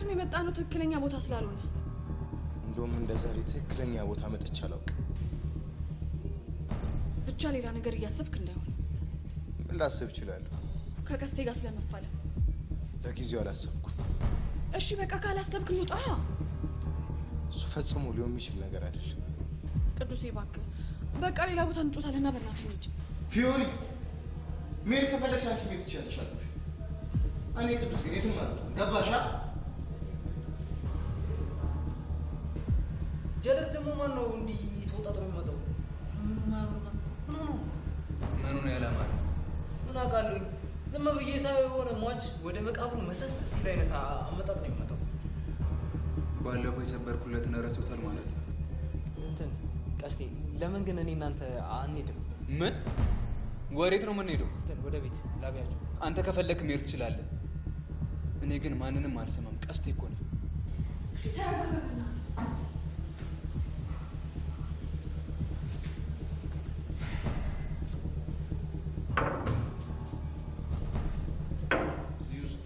ምክንያቱም የመጣ ነው ትክክለኛ ቦታ ስላልሆነ። እንደውም እንደ ዛሬ ትክክለኛ ቦታ መጥቼ አላውቅም። ብቻ ሌላ ነገር እያሰብክ እንዳይሆን። ምን ላስብ እችላለሁ? ከቀስቴ ጋር ስለመፋለም። ለጊዜው አላሰብኩም። እሺ በቃ ካላሰብክ እንውጣ። እሱ ፈጽሞ ሊሆን የሚችል ነገር አይደለም። ቅዱሴ እባክህ በቃ ሌላ ቦታ እንጮታለንና በእናትህ እንሂድ። ፊዮሪ መሄድ ከፈለግሽ አንቺ መሄድ ትችያለሽ አልኩሽ። እኔ ቅዱስ ግን የትም አልወጣም። ገባሽ? ጀለስ ደግሞ ማን ነው እንዲህ ተወጣጥሮ የሚመጣው? ምን ነው ምኑ ነው ያላማረ? ምን አውቃለሁኝ። ዝም ብዬ ሳየው የሆነ ሟች ወደ መቃብሩ መሰስ ሲል አይነት አመጣጥ ነው የሚመጣው። ባለፈው የሰበርኩለትን ረስቶታል ማለት ነው። እንትን ቀስቴ፣ ለምን ግን እኔ እናንተ አንሄድም? ምን ወዴት ነው የምንሄደው? እንትን ወደ ቤት ላቢያችሁ። አንተ ከፈለክ መሄድ ትችላለህ። እኔ ግን ማንንም አልሰማም። ቀስቴ እኮ ነኝ። እዚህ ውስጥ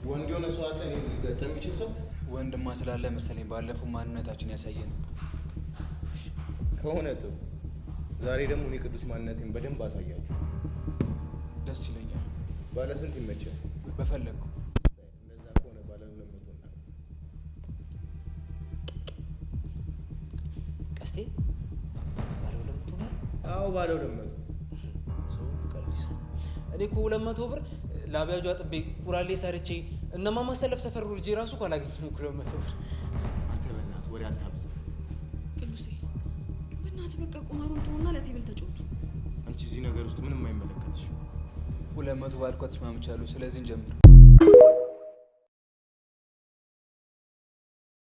ወንድ የሆነ ሰው አለ? እኔን ሊገጠም የሚችል ሰው? ወንድማ ስላለ መሰለኝ ባለፈው ማንነታችን ያሳየን። ከሆነ ጥሩ። ዛሬ ደግሞ እኔ ቅዱስ ማንነቴን በደንብ አሳያችሁ። ደስ ይለኛል። ባለ ስንት ይመቻል? በፈለግኩ። እንደዛ ከሆነ ባለ 200 እናድርግ። ቀስቴ ባለ 200 ነው? አዎ ባለ 200። ሰው ቀልዲስ። እኔ እኮ 200 ብር ላቢያጁ አጥቤ ቁራሌ ሰርቼ እነማ ማሰለፍ ሰፈር ወርጄ ራሱ እኮ አላገኘሁም 200 ብር። አንተ በእናትህ ወሬ አታብዛ። ቅዱሴ በእናትህ በቃ ቁማሩን ተውና ለቴብል ተጫወቱ። አንቺ እዚህ ነገር ውስጥ ምንም አይመለከትሽም። 200 ባልኳት ተስማምቻለሁ። ስለዚህ እንጀምር።